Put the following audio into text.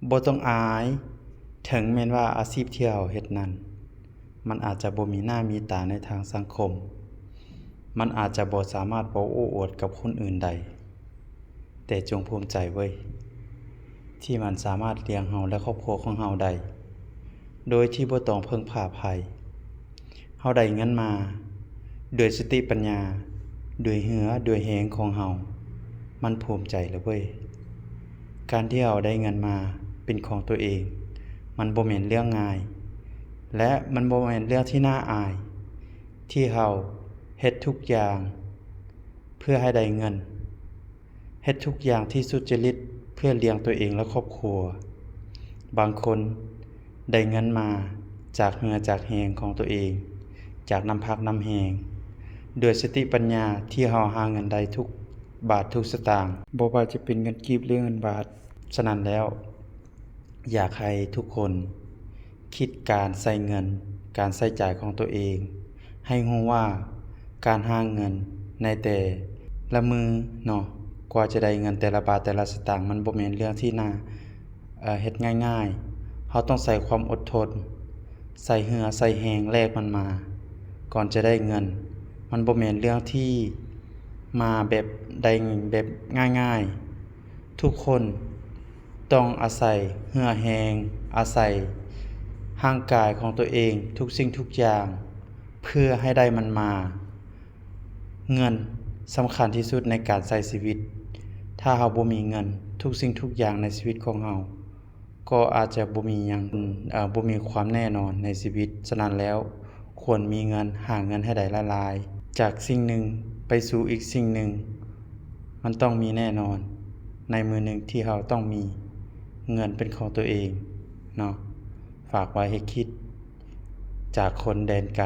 ບໍ່ຕ້ອງອາຍ, ເຖິງແມ່ນວ່າອາຊີບທີ່ເຮົາເຮັດນັ້ນ ມັນອາດຈະບໍ່ມີໜ້າມີຕາໃນທາງສັງຄົມ, ມັນອາດຈະບໍ່ສາມາດເວົ້າໂອ້ອວດກັບຄົນອື່ນໄດ້, ແຕ່ຈົ່ງພູມໃຈເວີຍ ທີ່ມັນສາມາດລ້ຽງເຮົາ ແລະ ຄອບຄົວຂອງເຮົາໄດ້ ໂດຍທີ່ບໍ່ຕ້ອງເພິ່ງພາໃຜ. ເຮົາໄດ້ເງິນມາດ້ວຍສະຕິປັນຍາ, ດ້ວຍເຫື່ອ, ດ້ວຍແຮງຂອງເຮົາ, ມັນພູມໃຈແລ້ວເວີຍ. ການທີ່ເຮົາໄດ້ເງິນມາເປັນຂອງຕົວເອງ, ມັນບໍ່ແມ່ນເລື່ອງງ່າຍ ແລະ ມັນບໍ່ແມ່ນເລື່ອງທີ່ໜ້າອາຍ ທີ່ເຮົາເຮັດທຸກຢ່າງເພື່ອໃຫ້ໄດ້ເງິນ, ເຮັດທຸກຢ່າງທີ່ສຸດຈະລິດເພື່ອລ້ຽງຕົວເອງ ແລະ ຄອບຄົວ. ບາງຄົນໄດ້ເງິນມາຈາກເຫື່ອຈາກແຮງຂອງຕົວເອງ, ຈາກນ້ຳພັກນ້ຳແຮງ, ດ້ວຍສະຕິປັນຍາທີ່ເຮົາຫາເງິນໄດ້ທຸກບາດທຸກສະຕາງ, ບໍ່ວ່າຈະເປັນເງິນກີບ ຫຼື ເງິນບາດ. ສະນັ້ນແລ້ວ, ຢາກໃຫ້ທຸກຄົນຄິດການໃຊ້ເງິນ, ການໃຊ້ຈ່າຍຂອງຕົວເອງ, ໃຫ້ຮູ້ວ່າການຫາເງິນໃນແຕ່ລະມື້ເນາະ, ກວ່າຈະໄດ້ເງິນແຕ່ລະບາດແຕ່ລະສະຕາງ, ມັນບໍ່ແມ່ນເລື່ອງທີ່ໜ້າ ເອີ ເຮັດງ່າຍໆ. ເຮົາຕ້ອງໃຊ້ຄວາມອົດທົນ, ໃຊ້ເຫື່ອໃຊ້ແຮງແລກມັນມາ ກ່ອນຈະໄດ້ເງິນ. ມັນບໍ່ແມ່ນເລື່ອງທີ່ມາແບບ ໄດ້ແບບງ່າຍໆ. ທຸກຄົນຕ້ອງອາໄສເຫື່ອແຮງ, ອາໄສຮ່າງກາຍຂອງຕົວເອງ, ທຸກສິ່ງທຸກຢ່າງ ເພື່ອໃຫ້ໄດ້ມັນມາ. ເງິນສຳຄັນທີ່ສຸດໃນການໃຊ້ຊີວິດ. ຖ້າເຮົາບໍ່ມີເງິນ, ທຸກສິ່ງທຸກຢ່າງໃນຊີວິດຂອງເຮົາກໍອາດຈະບໍ່ມີຫຍັງ, ເອີ ບໍ່ມີຄວາມແນ່ນອນໃນຊີວິດ. ສະນັ້ນແລ້ວ, ຄວນມີເງິນ, ຫາເງິນໃຫ້ໄດ້ຫຼາຍໆ, ຈາກສິ່ງໜຶ່ງໄປສູ່ອີກສິ່ງໜຶ່ງ, ມັນຕ້ອງມີແນ່ນອນໃນມື້ໜຶ່ງທີ່ເຮົາຕ້ອງມີເງິນເປັນຂອງຕົວເອງເນາະ. ຝາກໄວ້ໃຫ້ຄິດ ຈາກຄົນແດນໄກ.